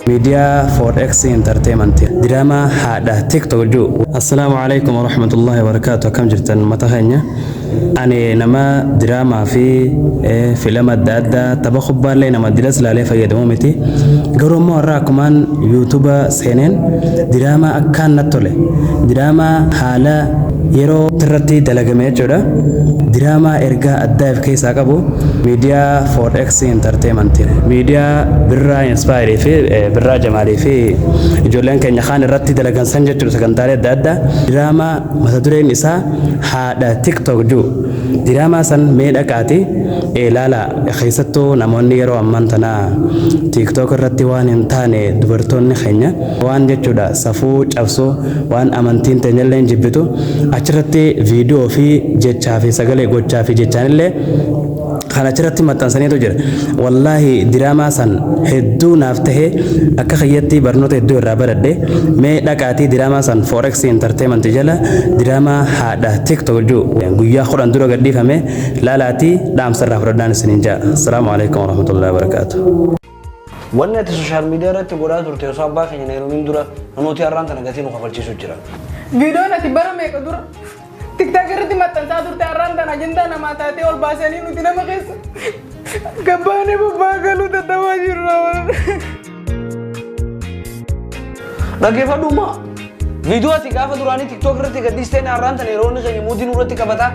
Miidiyaa 4X Entertainment diraamaa haadha TikTok jiru. Assalaamu alaikum warahmatullahi wabarakaatu. Akkam jirtan mata keenya? Ani nama diraamaa fi filama adda addaa tapha kubbaallee nama dilas laalee fayyadamu miti. Garuu immoo har'a akkumaan yuutuuba seeneen diraamaa akkaan natti tole. Diraamaa haala yeroo irratti dalagame jechuudha. Diraamaa ergaa addaa of keessaa qabu miidiyaa 4X Entertainment. Miidiyaa Birraa Inspire fi Birraa Jamaalii fi ijoolleen keenya kaan irratti dalagan san jechuudha sagantaalee adda addaa. Diraamaa mata dureen isaa haadha TikTok jiru. Diraamaa san mee dhaqaati ilaalaa, keessattuu namoonni yeroo ammaan tana TikTok irratti waan hin taane dubartoonni keenya waan jechuudha safuu cabsu waan amantiin teenyallee hin jibbitu achirratti viidiyoo fi jechaa fi sagalee gochaa fi jechaanillee kan achirratti maxxansaniitu jira. Wallaahi diraamaa san hedduu naaf tahe, akka kiyyatti barnoota hedduu irraa baradhe. Mee dhaqaatii diraamaa san Forex Entertainment jala diraamaa haadha TikTok jiru guyyaa 10 dura gadhiifame laalaatii dhaamsa irraa fudhadhaan isiniin ja'a. Assalaamu alaikum warahmatullahi wabarakaatu. Wanni ati social media irratti godhaa turte osoo abbaa keenya hin heerumin dura namooti har'aan tana gatii nu kafalchiisu jira. Viidiyoon ati bara meeqa dura TikTok irratti maxxansaa turte har'aan tana ajandaa namaa taatee ol baasanii nuti nama keessa gabbaanee bobbaa galuu dadhabaa jirra. Dhaggeeffadhu maa. Viidiyoo ati gaafa duraanii TikTok irratti gadhiisteen har'aan tana yeroo inni keenya muudii nurratti qabataa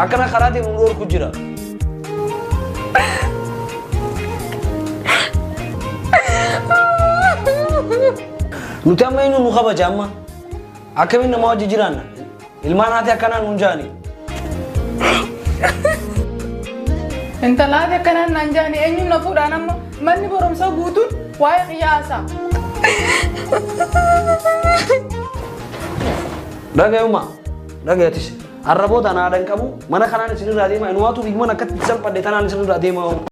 akkana karaa deemu nu dhorku jira. Nuti amma eenyu nu kabaja amma? Akkamiin nama wajji jiraanna? Ilmaan haati akkanaa nuun jaani. Intala haati akkanaan naan jaani eenyuun na fuudhaan amma manni barumsaa guutuun waa'ee kiyyaa haasa'a. Dhagayuma. Dhagayatis. Arraboota anaa haadha hin qabu. Mana kanaan isinirraa deema. Inumaatu biyyuma akkatti salphadhe tanaan isinirraa deema.